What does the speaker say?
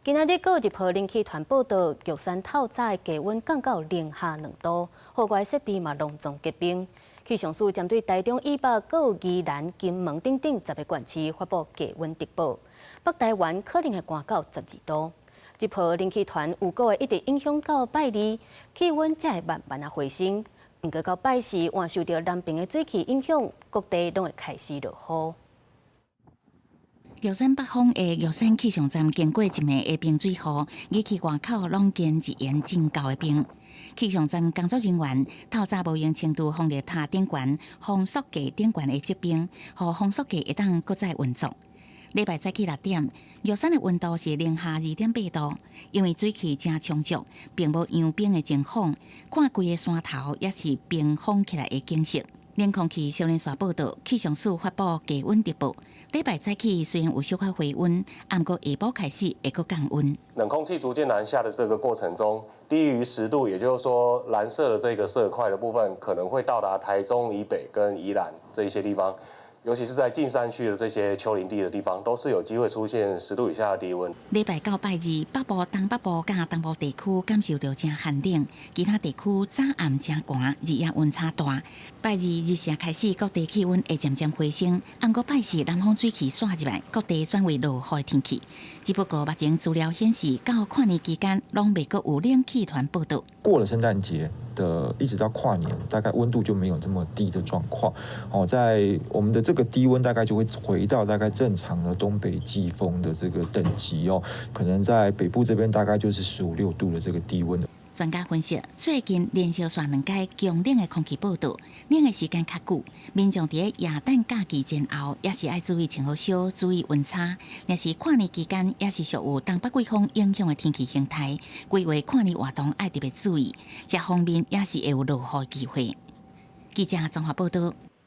今仔日閣有一波冷氣團報到，玉山透早的低溫降到零下2度，戶外設備嘛攏總結冰。氣象署針對台中以北、閣有宜蘭、金門等等10個縣市發布低溫特報，北台灣可能會寒到12度。這波冷氣團有可能會一直影響到拜二，氣溫才會慢慢仔回升。毋過到拜四，還受著南爿的水汽影響，各地攏會開始落雨。玉山北方的玉山氣象站經過一暝的冰水雨，入去外口攏結一淹真厚的冰。氣象站工作人員透早無閒清除風力塔頂懸、風速計頂懸的積冰，予風速計會當閣再運作。禮拜早起6點，玉山的溫度是零下2.8度，因為水汽誠充足，並無融冰的情況，看規个山頭也是冰封起來的景色。冷空氣小連續報道，氣象署發布低溫特報。禮拜早起雖然有小可回溫，毋過下晡開始會閣降溫。冷空氣逐漸南下的這個過程中，低於10度，也就是說藍色的這個色塊的部分，可能會到達台中以北跟宜蘭這一些地方。尤其是在近山區的這些丘陵地的地方，都是有機會出現10度以下的低溫。禮拜到拜二，北部、東北部佮東部地區感受著誠寒冷，其他地區早暗誠寒，日夜溫差大。拜二日時開始，各地氣溫會漸漸回升，毋過拜四南方水汽竄入來，各地轉為落雨的天氣。只不過目前資料顯示，到跨年期間攏未閣有冷氣團報到。過了聖誕節的，一直到跨年，大概溫度就沒有這麼低的狀況。哦，在我們的這個低溫大概就會回到大概正常的東北季風的這個等級哦，可能在北部這邊大概就是15、16度的這個低溫。專家分析，最近連續紲兩擺強冷的空氣報到，冷的時間較久，民眾佇咧耶誕假期前後，也是愛注意穿好少，注意溫差。若是跨年期間，也是屬有東北季風影響的天氣形態，規劃跨年活動愛特別注意，這方面也是會有落雨機會。記者綜合報道。